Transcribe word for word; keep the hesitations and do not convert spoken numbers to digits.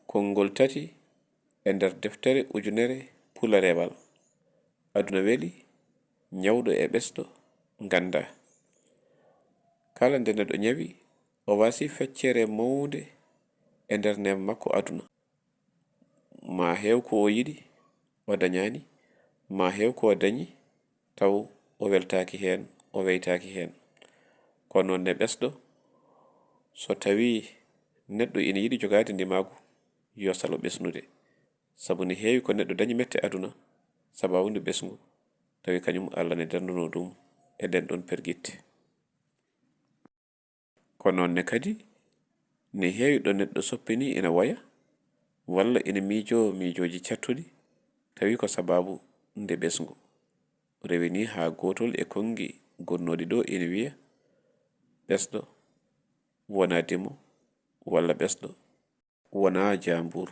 Konngol tati e nder deftere ujunere pularewal. Aduna weli, ñawɗo e ɓesɗo nganndaa. Kala nde neɗɗo ñawi, o waasi feccere mawnde e nder neema makko aduna. Maa heew ko o yiɗi, o dañaani, maa heew ko o dañi, taw o weltaaki heen, o weytaaki heen. Kono noon ne ɓesɗo, so tawii neɗɗo ina yiɗi jogaade ndimaagu, yo salo ɓesnude. Sabu ne heewi ko neɗɗo dañi mette aduna, sabaabu nde ɓesngu, tawi kañum Alla ne darnunoo ɗum e ɗeen ɗoon pergitte. Ko noon ne kadi, ne heewi ɗo neɗɗo soppinii ina woya, walla ina miijoo miijooji cattuɗi, tawi ko sabaabu nde ɓesngu. Rewinii haa gootol e konngi gonnooɗi ɗo ina wiya, ɓesɗo wonaa dimo, walla ɓesɗo wonaa jaambuur.